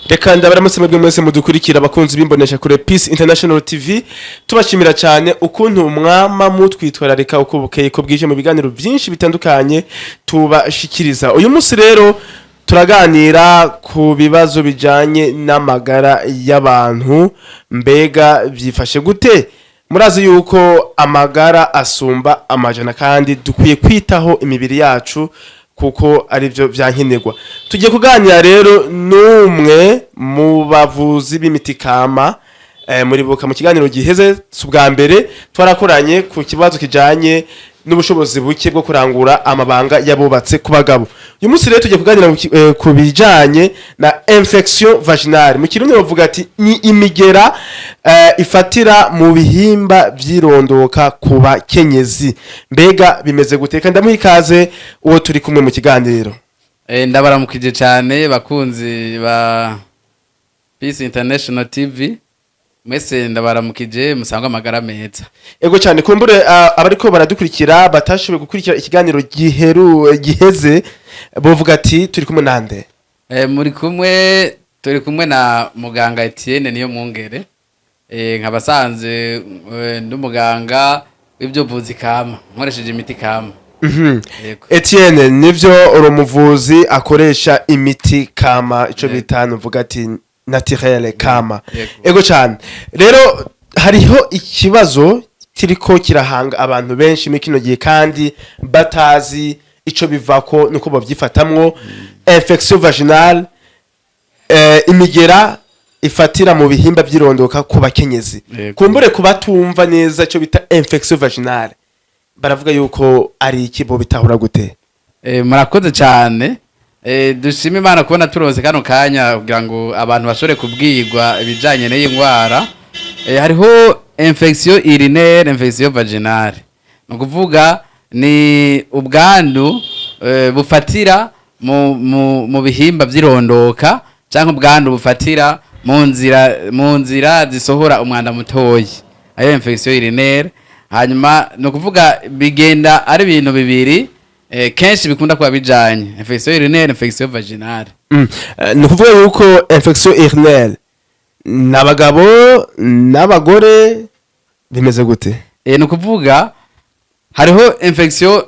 Reka ndabaramutse mwebwe mwese mudukurikira, abakunzi b'imbonesha kure Peace International TV. Tubashimira cyane ukuntu mwama mutwitwararika uko bukeye ko bwije mu biganiro byinshi bitandukanye tubashikiriza. Uyu munsi rero turaganira ku bibazo bijanye n'amagara y'abantu. Mbega byifashe gute? Murazi yuko amagara asumba amajana, kandi dukwiye kwitaho imibiri yacu kuko arivyo vyankenerwa. Tugiye kuganira rero n'umwe mu bavuzi b'imiti kama. Muribuka mu kiganiro giheze, si ubwa mbere twarakoranye ku kibazo kijanye n'ubushobozi buke bwo kurangura amabanga y'abubatse ku bagabo. Uyu munsi rero tugiye kuganira ku bijanye na infection vaginale. Mu Kirundi bavuga ati ni imigera ifatira mu bihimba vy'irondoka ku bakenyezi. Mbega bimeze gute? Kandi ndamuha ikaze uwo turi kumwe mu kiganiro. Ndabaramukije cyane, bakunzi ba Peace International TV mwese, ndabaramukije, musangwe amagara meza. Ego cyane. Kumbure abariko baradukurikira batashoboye gukurikira ikiganiro giheru giheze, bovuga ati turi kumwe nande? Muri kumwe, turi kumwe na muganga Etienne niyo mwungere. Nkaba sanze n'umuganga w'ibyo buvuzi kama, nkoresheje imiti kama. Yego. Etienne, nivyo, uri umuvuzi akoresha imiti kama, ico bita nuvuga ati naturelle kama. Yego. Ego cyane. Rero hariho ikibazo kiriko kirahanga abantu benshi muri kino gihe kandi batazi ico bivako nuko bavyifatamwo: infection vaginale, imigera ifatira mu bihimba by'irondoka ku bakenyezi. Kumbure kubatumva neza ico bita infection vaginale, baravuga yuko ari iki? Bo bitahura gute? Murakoze cyane. Dushima Imana kubona turonse kano kanya kugira ngo abantu bashobore kubwirwa ibijanye n'iyi ndwara. Hariho infection urinaire, infection vaginale, ni ukuvuga ni ubwandu bufatira mu bihimba vy'irondoka canke ubwandu bufatira mu nzira zisohora umwanda mutoyi, ayo infection urinaire. Hanyuma ni ukuvuga bigenda ari ibintu bibiri, kenshi bikunda kuba bijanye: infection urinaire, infection vaginale. Ni ukuvuga yuko infection urinaire n'abagabo n'abagore bimeze gute? Ni ukuvuga hariho infection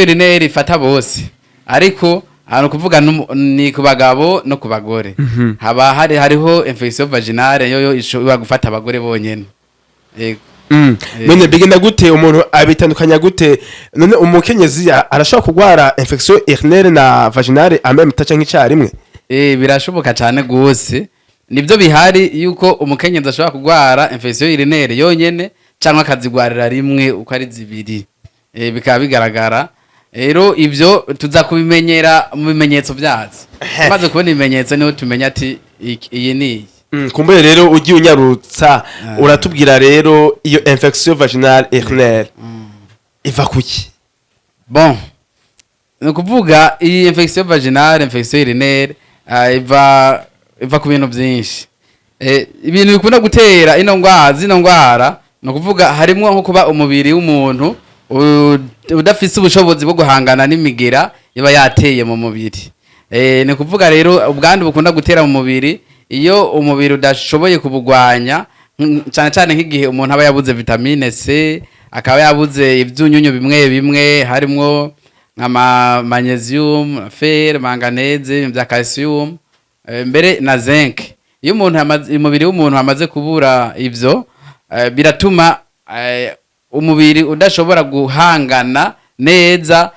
urinaire ifata bose, ariko aha ni ukuvuga ni ku bagabo no ku bagore. Haba hariho infection vaginale yoyo ishobora gufata abagore bonyene. Yego. None bigenda gute? Umuntu abitandukanya gute? None umukenyezi arashobora kurwara infection urinaire na vaginale en même temps canke icarimwe? Birashoboka cyane gose, nibyo bihari yuko umukenyezi ashobora kurwara infection urinaire yonyene cyangwa akazigwarira rimwe uko ari zibiri. Bikaba bigaragara rero, ivyo tuza kubimenyera mu bimenyetso byazo. Tumaze kubona ibimenyetso niho tumenya ati iyi ni iyi. Kumbure rero ugiye unyarutsa, uratubwira rero iyo infection vaginale urinaire iva kuki? Bon, ni ukuvuga iyi infection vaginale, infection urinaire, iva ku bintu byinshi. Ibintu bikunda gutera ino ngwara, zino ngwara, ni ukuvuga harimwo nko kuba umubiri w'umuntu udafise ubushobozi bwo guhangana n'imigera iba yateye mu mubiri. Ni ukuvuga rero ubwandu bukunda gutera mu mubiri iyo umubiri udashoboye kubugwanya, cyane cyane nk'igihe umuntu aba yabuze vitamine C, akaba yabuze ivyunyunyu bimwe bimwe, harimwo nka magnesium, fer, manganèse, bya calcium, mbere na zinc. Iyo umuntu umubiri w'umuntu amaze kubura ivyo, biratuma umubiri udashobora guhangana neza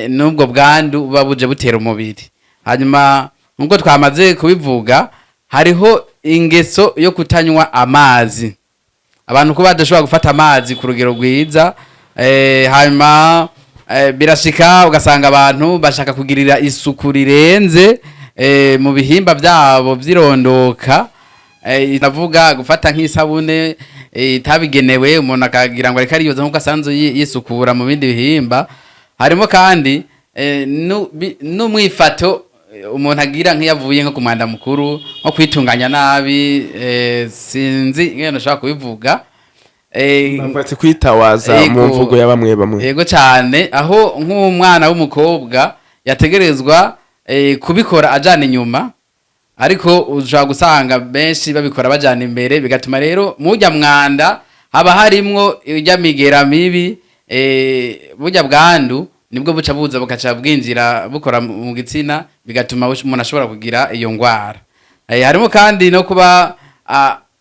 n'ubwo bwandu buba buje butera umubiri. Hanyuma nk'uko twamaze kubivuga, hariho ingeso yo kutanywa amazi, abantu kuba badashobora gufata amazi ku rugero rwiza. Hanyuma birashika ugasanga abantu bashaka kugirira isuku rirenze mu bihimba byabo vy'irondoka. Ndavuga gufata nk'isabune itabigenewe, umuntu akagira ngo ariko ariyoza nk'uko asanzwe yisukura mu bindi bihimba. Harimo kandi n'umwifato umuntu agira nk'iyo avuye nko ku mwanda mukuru, nko kwitunganya nabi. Sinzi ingene nshobora kubivuga. Bavuga kwitawaza mu Yego. mvugo ya bamwe bamwe. Yego cyane, aho nk'umwana w'umukobwa yategerezwa kubikora ajana inyuma. Ariko ushobora gusanga benshi babikora bajana imbere, bigatuma rero mujya mwanda haba harimwo ijya migera mibi. Burya bwandu nibwo buca buza bukaca bwinjira bukora mu gitsina, bigatuma umuntu ashobora kugira iyo ngwara. Harimo kandi no kuba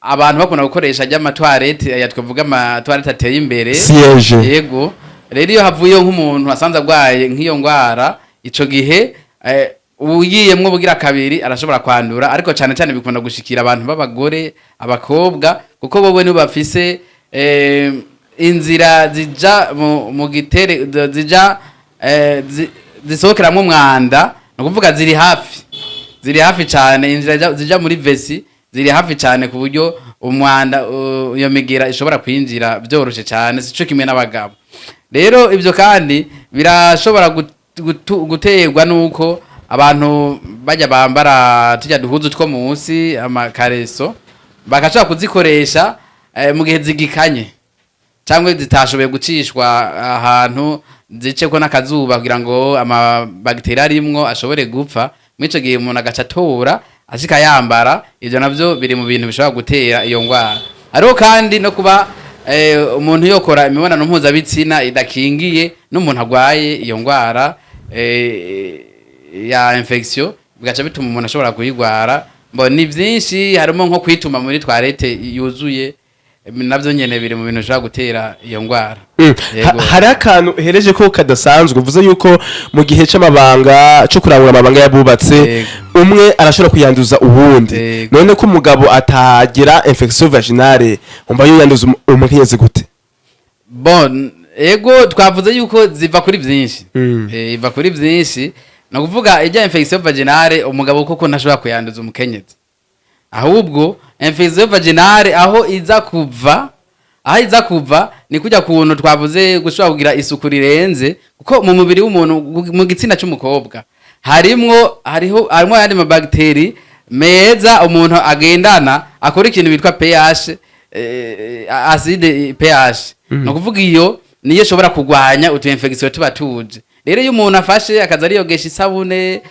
abantu bakunda gukoresha ajya toilette, aya twavuga ama toilette ateye imbere. Siège. Yego. Rero iyo havuyeho nk'umuntu asanze arwaye nk'iyo ngwara, ico gihe ugiyemwo bugira kabiri arashobora kwandura. Ariko cyane cyane bikunda gushikira abantu b'abagore, abakobwa, kuko bobo nibo bafise inzira zija mu gitere zija zisohokeramwo umwanda. Ni ukuvuga ziri hafi cyane, inzira zija muri vessie ziri hafi cyane, ku buryo umwanda iyo migera ishobora kwinjira byoroshe cyane, sico kimwe n'abagabo. Rero ibyo kandi birashobora guterwa nuko abantu bajya bambara tujya duhuzu two munsi, amakareso, bagashobora kuzikoresha mu gihe zigikanye cyangwa zitashoboye gucishwa ahantu ziceko n'akazuba kugira ngo amabagiteri arimwo ashobore gupfa. Muri ico gihe umuntu agaca atora ashika yambara. Ivyo navyo biri mu bintu bishobora gutera iyo ngwara. Hariho kandi no kuba umuntu yokora imibonano mpuzabitsina idakingiye n'umuntu agwaye iyo ngwara ya infection, bigaca bituma umuntu ashobora kuyigwara. Mbo ni vyinshi, harimo nko kwituma muri toilette yuzuye, navyo nyene biri mu bintu bishobora gutera iyo ngwara. Yego. Hari akantu uhereje ko kadasanzwe, uvuze yuko mu gihe c'amabanga, co kurangura amabanga yabubatse, umwe arashobora kuyanduza uwundi. Yego. None ko umugabo atagira infection vaginale, umva yo yanduza umukenyezi gute? Bon, ego, twavuze yuko ziva kuri vyinshi. Iva kuri vyinshi. Ni ukuvuga ijya infection vaginale, umugabo koko ntashobora kuyanduza umukenyezi. Ahubwo infection vaginale aho iza kuva ni kujya kuntu twavuze gushobora kugira isuku rirenze, kuko mu mubiri w'umuntu, mu gitsina cy'umukobwa, harimwo hariho harimo ayandi mabagiteri meza umuntu agendana, akora ikintu bitwa pH, acide pH. Ni ukuvuga iyo niyo ishobora kurwanya utu infection tuba tuje. Rero iyo umuntu afashe akaza ariyogesha isabune,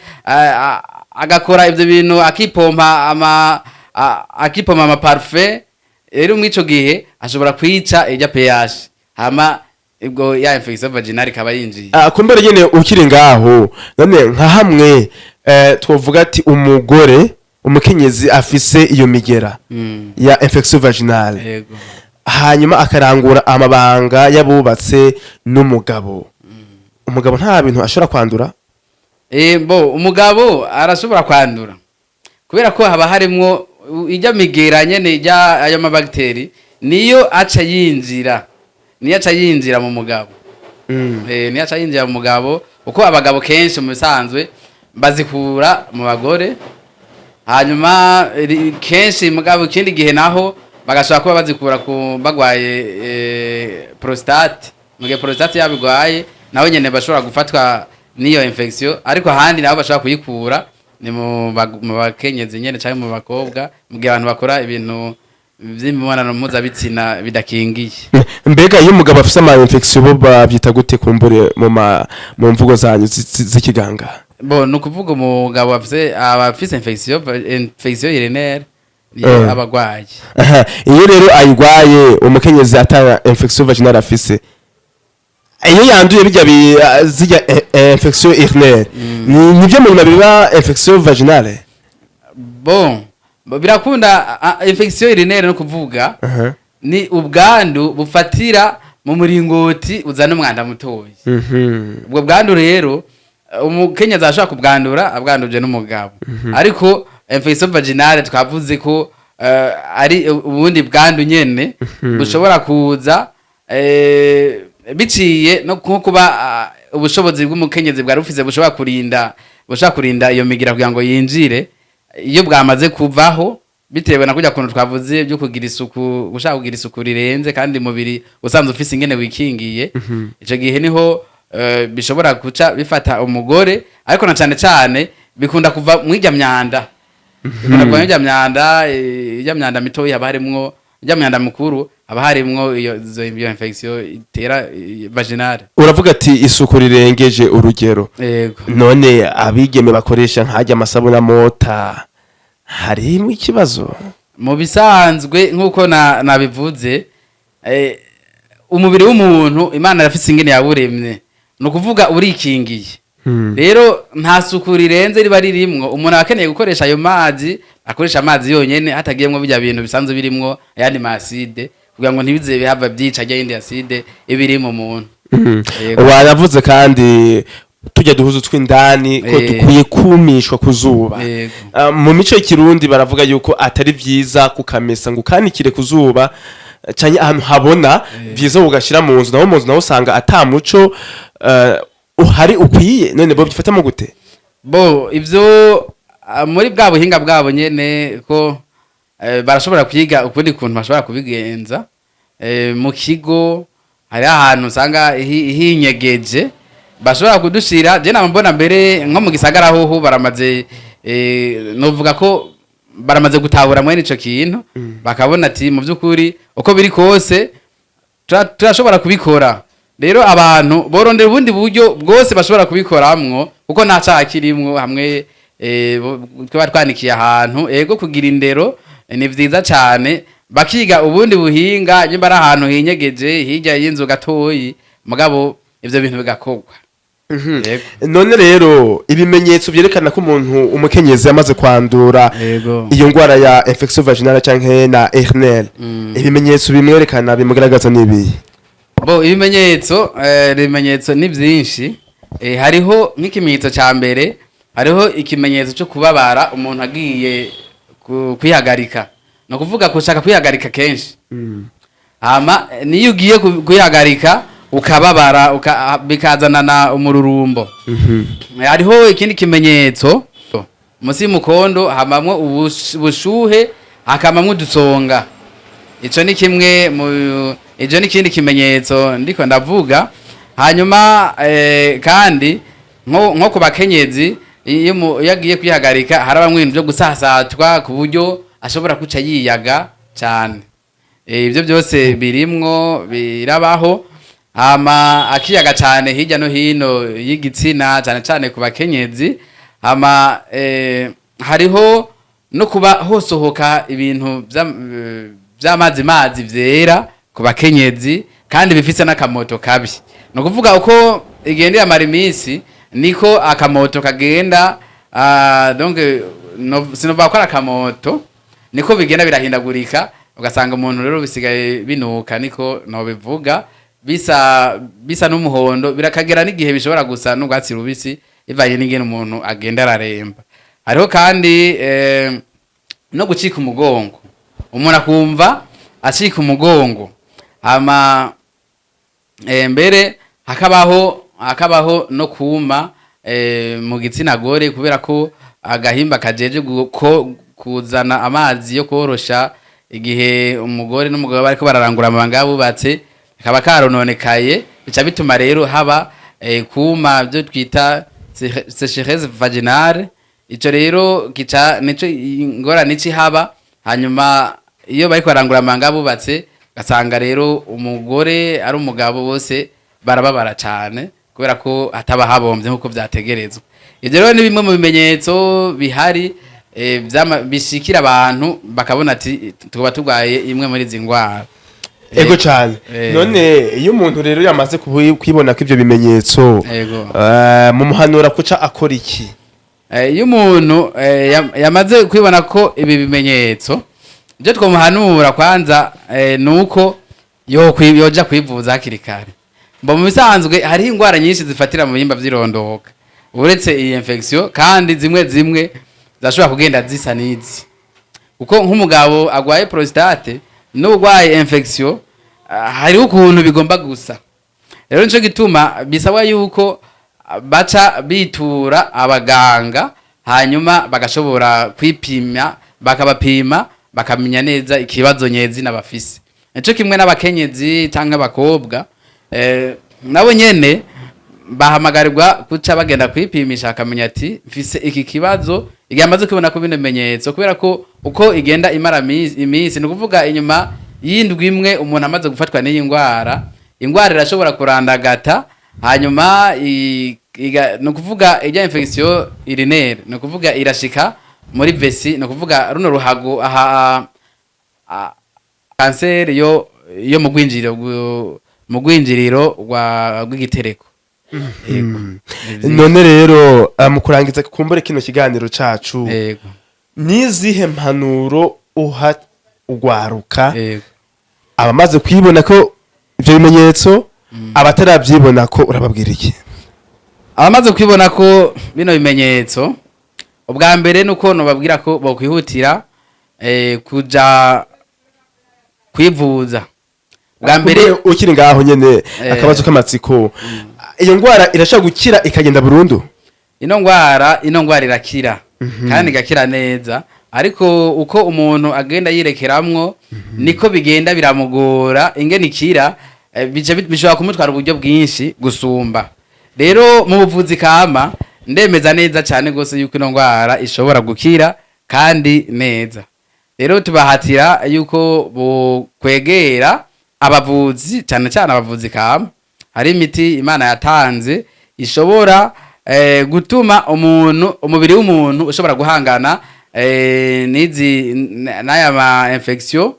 agakora ibyo bintu, akipompa ama parfum, rero muri ico gihe ashobora kwica ijya pH, hama ubwo ya infection vaginale ikaba yinjiye. Ah, kumbere nyene ukiri ngaho, none nka hamwe twovuga ati umugore, umukenyezi afise iyo migera ya infection vaginale, hanyuma akarangura amabanga y'abubatse n'umugabo, umugabo nta bintu ashobora kwandura? Bo umugabo arashobora kwandura, kubera ko haba harimwo ijya migera nyene, ijya ayo mabagiteri niyo aca yinjira mu mugabo. Niyo aca yinjira mu mugabo, kuko abagabo kenshi mu bisanzwe bazikura mu bagore. Hanyuma kenshi mugabo ikindi gihe naho bagashobora kuba bazikura ku bagwaye prostate. Mu gihe prostate yabo igwaye, naho nyene bashobora gufatwa n'iyo infection. Ariko ahandi nabo bashobora kuyikura ni mu bakenyezi nyene canke mu bakobwa, mu gihe abantu bakora ibintu vy'imibonano mpuzabitsina bidakingiye. Mbega iyo umugabo afise ama infection, bo bavyita gute kumbure mu mvugo zanyu z'ikiganga? Bo ni ukuvuga umugabo afise, aba afise infection urinaire niyo aba agwaye. Aha, iyo rero ayigwaye, umukenyezi ata infection vaginale afise, iyo yanduye bijya zijya infection urinaire, nivyo mu nyuma biba infection vaginale? Bon, birakunda. Infection urinaire no kuvuga ni ubwandu bufatira mu muringoti uzana umwanda mutoyi. Ubwo bwandu rero umukenyezi ashobora kubwandura abwanduje n'umugabo. Ariko infection vaginale twavuze ko ari ubundi bwandu nyene bushobora kuza biciye no nko kuba ubushobozi bw'umukenyezi bwari bufise bushobora kurinda iyo migira kugira ngo yinjire, iyo bwamaze kuvaho bitewe na kujya kuntu twavuze byo kugira isuku, gushaka kugira isuku rirenze, kandi umubiri usanzwe ufise ingene wikingiye, ico gihe niho bishobora guca bifata umugore. Ariko na cane cane bikunda kuva mw'irya myanda, bikunda kuva mw'irya myanda, irya myanda mitoyi haba harimwo, irya myanda mukuru haba harimwo iyo infection itera vaginale. Uravuga ati isuku rirengeje urugero. Yego. None abigeme bakoresha nk'ajya amasabune amota, Harimo ikibazo? Mu bisanzwe, nk'uko nabivuze, umubiri w'umuntu Imana irafise ingene yawuremye, ni ukuvuga urikingiye. Rero nta suku rirenze riba ririmwo. Umuntu aba akeneye gukoresha ayo mazi, akoresha amazi yonyene hatagiyemwo birya bintu bisanzwe birimwo ayandi ma acide, kugira ngo ntibize bihava byica rya yindi acide iba iri mu muntu. Yego. Waravuze kandi tujya duhuzu tw'indani ko dukwiye kumishwa ku zuba. Yego. Mu mico y'ikirundi baravuga yuko atari vyiza kukamesa ngo ukanikire ku zuba canke ahantu habona, vyiza ugashyira mu nzu. Naho mu nzu naho usanga ata muco uhari ukwiye. None bo byifatamo gute? Bo ivyo muri bwa buhinga bwabo nyene ko barashobora kwiga ukundi kuntu bashobora kubigenza. Mu kigo hari ahantu usanga hinyegeje bashobora kudushira. Je nama mbona mbere nko mu gisagara hoho baramaze, novuga ko baramaze gutahura mwene ico kintu, bakabona ati mu by'ukuri uko biri kose turashobora kubikora. Rero abantu borondera ubundi buryo bwose bashobora kubikoramwo, kuko nta caha kirimwo hamwe tuba twanikiye ahantu. Ego, kugira indero ni vyiza cane, bakiga ubundi buhinga nyimba ari ahantu hinyegeje hirya y'inzu gatoyi, mugabo ivyo bintu bigakorwa. Yego. None rero ibimenyetso vyerekana ko umuntu umukenyezi yamaze kwandura iyo ngwara ya infection vaginale canke na hernie, ibimenyetso bimwerekana bimugaragaza nibihe? Bo ibimenyetso ni byinshi. Hariho nk'ikimenyetso cya mbere, hariho ikimenyetso cyo kubabara umuntu agiye kwihagarika, ni ukuvuga gushaka kwihagarika kenshi. Hama niyo ugiye kwihagarika ukababara, bikazanana umururumbo. Hariho ikindi kimenyetso: munsi y'umukondo habamwo ubushuhe, hakabamwo udusonga. Ico ni kimwe mu, ico ni ikindi kimenyetso ndiko ndavuga. Hanyuma kandi nko ku bakenyezi, iyo agiye kwihagarika harabamwe ibintu byo gusasatwa ku buryo ashobora kuca yiyaga cyane. Ibyo byose birimwo birabaho. Hama akiyaga cyane hirya no hino y'igitsina, cyane cyane ku bakenyezi. Hama hariho no kuba hosohoka ibintu vy'amazi mazi vyera ku bakenyezi, kandi bifise n'akamoto kabi. Ni ukuvuga uko igenda iramara iminsi niko akamoto kagenda, donc no, sinovuga ko ari akamoto, niko bigenda birahindagurika, ugasanga umuntu rero bisigaye binuka, niko nobivuga, bisa n'umuhondo, birakagera n'igihe bishobora gusa n'urwatsi rubisi, bivanye n'ingene umuntu agenda araremba. Hariho kandi no gucika umugongo, umuntu akumva acika umugongo. Hama mbere hakabaho no kuma mu gitsina gore, kubera ko agahimba kajeje kuzana amazi yo korosha igihe umugore n'umugabo bariko bararangura amabanga yabubatse kaba karononekaye, bica bituma rero haba kuma, byo twita sécheresse vaginale. Ico rero gica nico ingorane ici haba. Hanyuma iyo bariko barangura amabanga yabubatse, gasanga rero umugore ari umugabo bose barababara cane, kubera ko hataba habombye nkuko vyategerezwa. Ivyo rero ni bimwe mu bimenyetso bihari bishikira abantu bakabona ati tuba turwaye imwe muri izi ndwara. Ego cyane. None iyo umuntu rero yamaze kwibona ko ivyo bimenyetso, mumuhanura kuca akora iki? Iyo umuntu yamaze kwibona ko ibi bimenyetso, ibyo twamuhanura kwanza ni uko yoja kwivuza hakiri kare. Mbo mu bisanzwe hariho ingwara nyinshi zifatira mu bihimba vy'irondoka uretse iyi infection, kandi zimwe zimwe zashobora kugenda zisa n'izi, kuko nk'umugabo agwaye prostate n'urwaye infection, hariho ukuntu bigomba gusa. Rero nico gituma bisabwa yuko baca bitura abaganga, hanyuma bagashobora kwipima, bakabapima, bakamenya neza ikibazo nyezina bafise. Nico kimwe n'abakenyezi canke abakobwa, nabo nyene bahamagarirwa guca bagenda kwipimisha, bakamenya ati mfise iki kibazo, igihe amaze kubona ko bino bimenyetso. Kubera ko uko igenda imara iminsi, ni ukuvuga inyuma y'indwi imwe umuntu amaze gufatwa n'iyi ndwara, indwara irashobora kurandagata. Hanyuma ni ukuvuga ijya infection urinaire, ni ukuvuga irashika Muri vessie, ni ukuvuga runo ruhago aha, kanseri yo mu gwinjiriro mu gwinjiriro rw'igitereko. Yego. Ni vyiza. None rero, mu kurangiza kumbure kino kiganiro cacu, nizihe mpanuro uha ugwaruka, abamaze kwibona ko ivyo bimenyetso, abataravyibona ko urababwira iki? Abamaze kwibona ko bino bimenyetso, ubwa mbere nuko nobabwira ko bokwihutira kuja kwivuza bwa mbere. Kumbure ukiri ngaho nyene, akabazo k'amatsiko: iyo ngwara irashobora gukira ikagenda burundu? Ino ngwara irakira kandi igakira neza, ariko uko umuntu agenda yirekeramwo niko bigenda biramugora ingene ikira. Bishobora kumutwara uburyo bwinshi gusumba. Rero mu buvuzi kama ndemeza neza cyane rwose yuko ino ngwara ishobora gukira kandi neza. Rero tubahatira yuko bokwegera abavuzi, cyane cyane abavuzi kama. Hari imiti Imana yatanze ishobora gutuma umuntu, umubiri w'umuntu ushobora guhangana n'izi n'aya ma infection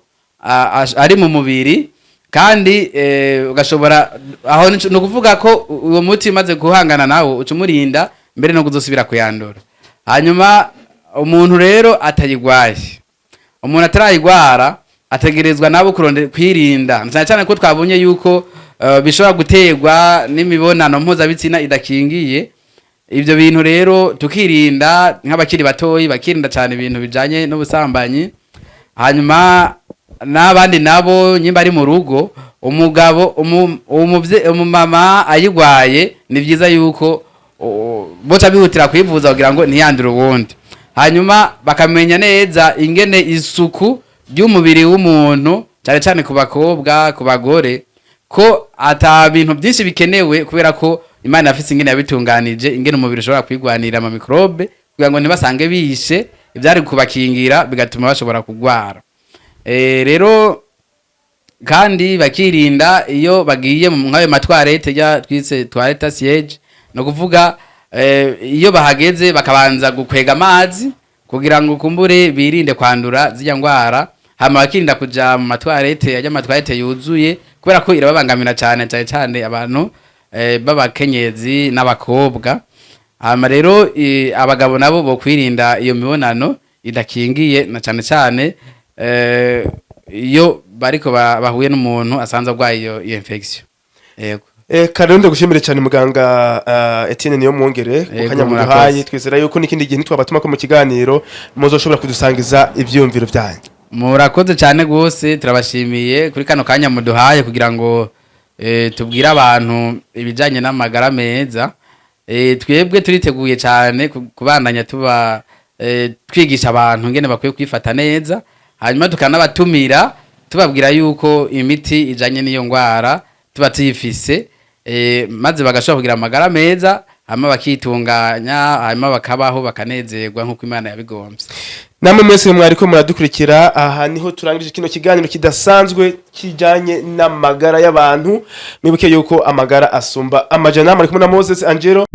ari mu mubiri, kandi ugashobora aho ni ukuvuga ko uwo muti umaze guhangana nawo uca umurinda mbere no kuzosubira kuyandura. Hanyuma umuntu rero atayigwaye, umuntu atarayigwara, ategerezwa nabo kwirinda, cyane cyane ko twabonye yuko bishobora guterwa n'imibonano mpuzabitsina idakingiye. Ibyo bintu rero tukirinda, nk'abakiri batoyi bakirinda cyane ibintu bijanye n'ubusambanyi. Hanyuma n'abandi nabo, nyimba ari mu rugo, umugabo, umumama ayigwaye, ni byiza yuko boca bihutira kwivuza kugira ngo ntiyandure uwundi. Hanyuma bakamenya neza ingene isuku ry'umubiri w'umuntu, cyane cyane ku bakobwa, ku bagore, ko ata bintu byinshi bikenewe, kubera ko Imana yafise ingene yabitunganije, ingene umubiri ushobora kwigwanira ama microbe kugira ngo ntibasange bishe ibyari kubakingira, bigatuma bashobora kugwara. Rero kandi bakirinda iyo bagiye mu nk'ayo ma toilettes ya twise toilette siège, no kuvuga iyo bahageze bakabanza gukwega amazi kugira ngo kumbure birinde kwandura zirya ngwara. Hama bakirinda kuja mu ma toilettes ajya ama toilettes yuzuye, kubera ko irababangamira cyane, cyane cyane abantu b'abakenyezi n'abakobwa. Hama rero abagabo nabo bo kwirinda iyo mibonano idakingiye, na cyane cyane iyo bariko bahuye n'umuntu asanzwe arwaye iyo infection. Yego. Rero ndagushimire cyane, muganga Etienne niyo mwongere, ku Yego, kanya murakoze. muduhaye. Twizera yuko n'ikindi gihe nitwabatuma ko mu kiganiro muzoshobora kudusangiza ivyiyumviro byanyu. Murakoze cyane rwose, turabashimiye kuri kano kanya muduhaye kugira ngo tubwire abantu ibijyanye n'amagara meza. Twebwe turiteguye cyane kubandanya tuba twigisha abantu ingene bakwiye kwifata neza, hanyuma tukanabatumira tubabwira yuko imiti ijanye n'iyo ndwara tuba tuyifise, maze bagashobora kugira amagara meza, hanyuma bakitunganya, hanyuma bakabaho bakanezerwa nk'uko Imana yabigombye. Namwe mwese mwariko muradukurikira, aha niho turangije kino kiganiro kidasanzwe kijanye n'amagara y'abantu. Mwibuke yuko amagara asumba amajana. Muri kumwe na Moses Angelo.